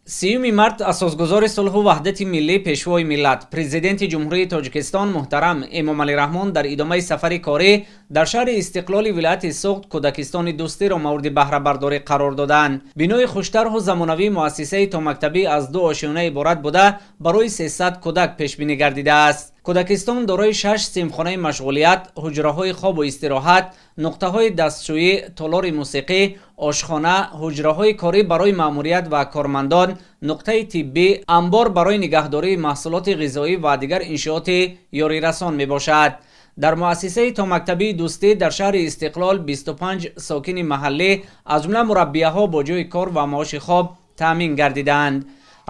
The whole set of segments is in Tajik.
30 март асосгузори сулҳу ваҳдати миллӣ, Пешвои миллат, Президенти Ҷумҳурии Тоҷикистон муҳтарам Эмомалӣ Раҳмон дар идомаи сафари корӣ дар шаҳри Истиқлоли вилояти Суғд кӯдакистони Дӯстиро мавриди баҳрабардорӣ қарор доданд. Бинои хуштарҳу замонавии муассисаи томактабӣ аз ду ошёна иборат буда, барои 300 кӯдак пешбинӣ гардидааст. Кӯдакистон дорои шаш синфхонаи машғулият, ҳуҷраҳои хобу истироҳат, нуқтаҳои дастшӯӣ, толори мусиқӣ, ошхона, ҳуҷраҳои корӣ барои маъмурият ва кормандон, нуқтаи тиббӣ, амбор барои нигаҳдории маҳсулоти ғизоӣ ва дигар иншооти ёрирасон мебошад. Дар муассисаи томактабии Дӯстӣ дар шаҳри Истиқлол 25 сокини маҳаллӣ, аз ҷумла мураббияҳо, бо ҷойи кор ва маоши хоб таъмин гардидаанд.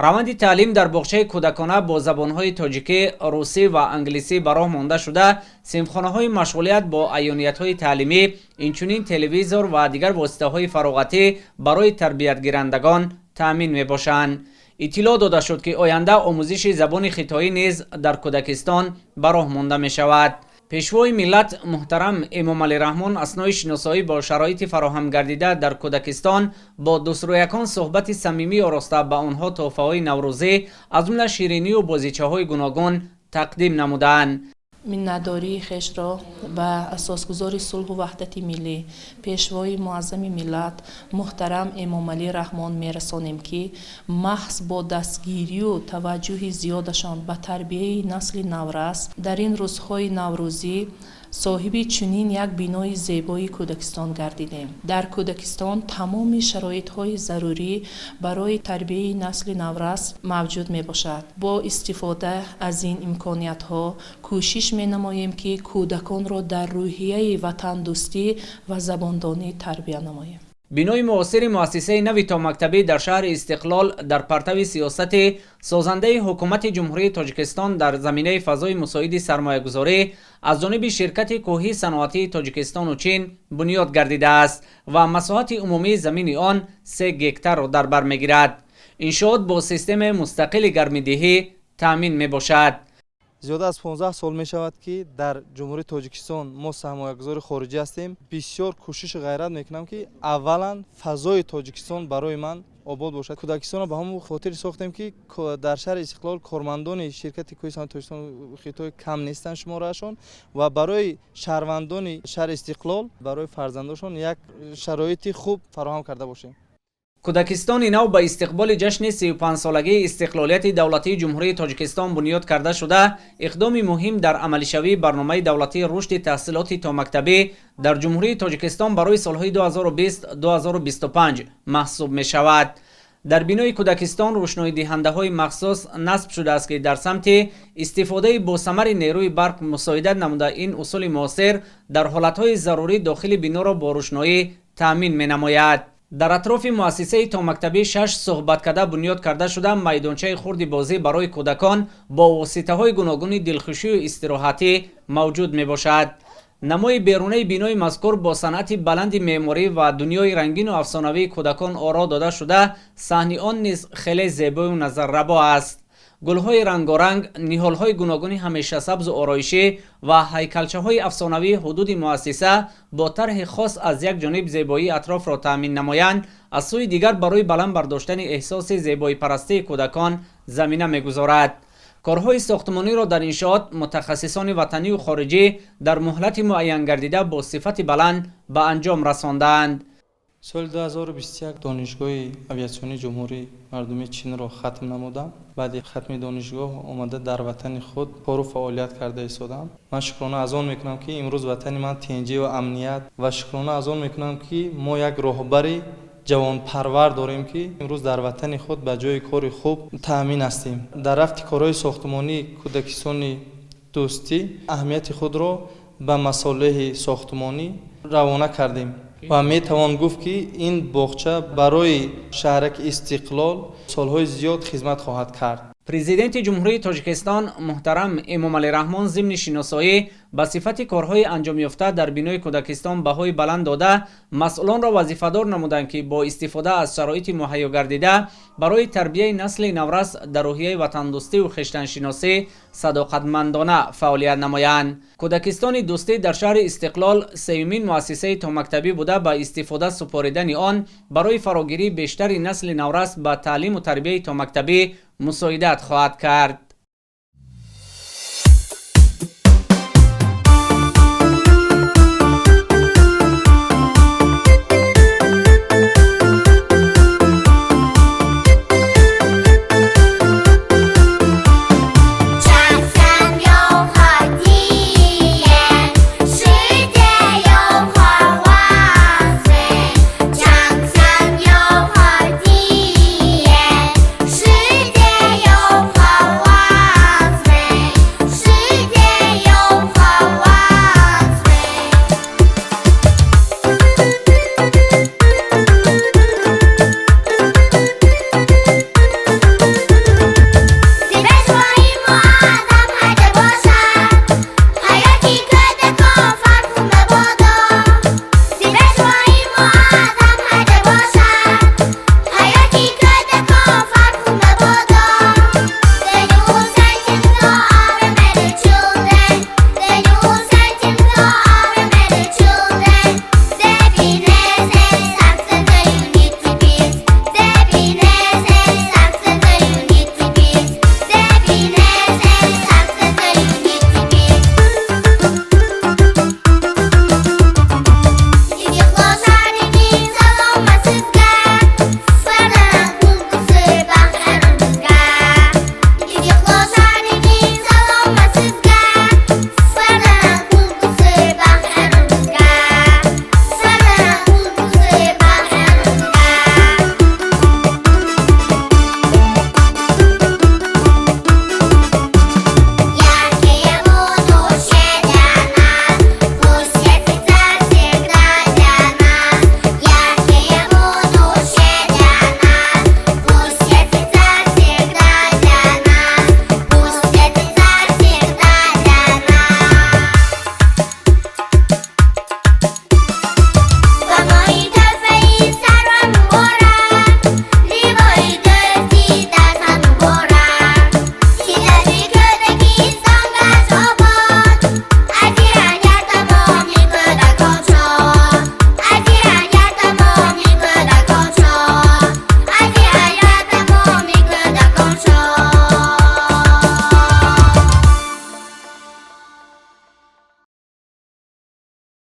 Раванди таълим дар боғчаи кӯдакона бо забонҳои тоҷикӣ, русӣ ва англисӣ ба роҳ монда шуда, синфхонаҳои машғулият бо аёниятҳои таълимӣ, инчунин телевизор ва дигар воситаҳои фароғатӣ барои тарбиятгирандагон таъмин мебошанд. Иттилоъ дода шуд, ки оянда омӯзиши забони хитоӣ низ дар кӯдакистон ба роҳ монда мешавад. Пешвои миллат муҳтарам Эмомалӣ Раҳмон аснои шиносоӣ бо шароити фароҳам гардида дар кӯдакистон бо дӯстрӯякон суҳбати самимӣ ороста, ба онҳо тӯҳфаҳои наврӯзӣ, аз ҷумла ширинию бозичаҳои гуногун тақдим намуданд. Миннатдории хешро ба асосгузори сулҳу ваҳдати миллӣ, Пешвои муаззами миллат муҳтарам Эмомалӣ Раҳмон мерасонем, ки маҳз бо дастгирию таваҷҷӯҳи зиёдашон ба тарбияи насли наврас дар ин рӯзҳои наврӯзӣ соҳиби чунин як бинои зебои кӯдакистон гардидем. Дар кӯдакистон тамоми шароитҳои зарурӣ барои тарбияи насли наврас мавҷуд мебошад. Бо истифода аз ин имкониятҳо кӯшиш менамоем, ки кӯдаконро дар рӯҳияи ватандӯстӣ ва забондонӣ тарбия намоем. Бинои муосири муассисаи нави томактабӣ дар шаҳри Истиқлол дар партави сиёсати созандаи Ҳукумати Ҷумҳурии Тоҷикистон дар заминаи фазои мусоиди сармоягузорӣ аз ҷониби ширкати кӯҳии саноатии Тоҷикистону Чин бунёд гардидааст ва масоҳати умумии замини он 3 гектарро дар бар мегирад. Иншоот бо системаи мустақили гармидиҳӣ таъмин мебошад. Зиёда аз 15 сол мешавад, ки дар Ҷумҳурии Тоҷикистон мо сармоягузори хориҷӣ ҳастем. Бисёр кӯшишу ғайрат мекунам, ки аввалан фазои Тоҷикистон барои ман обод бошад. Кӯдакистонро ба ҳамон хотир сохтем, ки дар шаҳри Истиқлол кормандони ширкати кӯҳи саноати Тоҷикистон Хитой кам нестанд шумораашон ва барои шаҳрвандони шаҳри Истиқлол, барои фарзандошон як шароити хуб фароҳам карда бошем. Кӯдакистони нав ба истиқболи ҷашни 35-солагии истиқлолияти давлатии Ҷумҳурии Тоҷикистон бунёд карда шуда, иқдоми муҳим дар амалишавии барномаи давлатии рушди таҳсилоти томактабӣ дар Ҷумҳурии Тоҷикистон барои солҳои 2020-2025 маҳсуб мешавад. Дар бинои кӯдакистон рӯшноидиҳандаҳои махсус насб шудааст, ки дар самти истифодаи босамари нерӯи барқ мусоидат намуда, ин усули муосир дар ҳолатҳои зарурӣ дохили биноро бо рӯшноӣ таъмин менамояд. Дар атрофи муассисаи томактабӣ шаш суҳбаткада бунёд карда шуда, майдончаи хурди бозӣ барои кӯдакон бо воситаҳои гуногуни дилхушию истироҳатӣ мавҷуд мебошад. Намои берунаи бинои мазкур бо санъати баланди меъморӣ ва дунёи рангину афсонавии кӯдакон оро дода шуда, саҳни он низ хеле зебою назаррабо аст. Гулҳои рангоранг, ниҳолҳои гуногуни ҳамешасабзу ороишӣ ва ҳайкалчаҳои афсонавии ҳудуди муассиса бо тарҳи хос аз як ҷониб зебоии атрофро таъмин намоянд, аз сӯи дигар барои баланд бардоштани эҳсоси зебоипарастии кӯдакон замина мегузорад. Корҳои сохтмониро дар иншоот мутахассисони ватанию хориҷӣ дар муҳлати муайянгардида бо сифати баланд ба анҷом расондаанд. Соли 2021 Донишгоҳи авиатсионии Ҷумҳурии Мардумии Чинро хатм намудам. Баъди хатми донишгоҳ омада, дар ватани худ кору фаъолият карда истодам. Ман шукрона аз он мекунам, ки имрӯз ватани ман тинҷӣ ва амният, ва шукрона аз он мекунам, ки мо як роҳбари ҷавонпарвар дорем, ки имрӯз дар ватани худ ба ҷои кори хуб таъмин ҳастем. Дар рафти корҳои сохтмонии кӯдакистони Дӯстӣ аҳамияти худро ба масолеҳи сохтмонӣ равона кардем ва метавон гуфт, ки ин боғча барои шаҳраки Истиқлол солҳои зиёд хизмат хоҳад кард. Президенти Ҷумҳурии Тоҷикистон муҳтарам Эмомалӣ Раҳмон зимни шиносоӣ ба сифати корҳои анҷомёфта дар бинои кӯдакистон баҳои баланд дода, масъулонро вазифадор намуданд, ки бо истифода аз шароити муҳайё гардида барои тарбияи насли наврас дар рӯҳияи ватандӯстиву хештаншиносӣ садоқатмандона фаъолият намоянд. Кӯдакистони Дӯстӣ дар шаҳри Истиқлол сеюмин муассисаи томактабӣ буда, ба истифода супоридани он барои фарогирии бештари насли наврас ба таълиму тарбияи томактабӣ мусоидат хоҳад кард.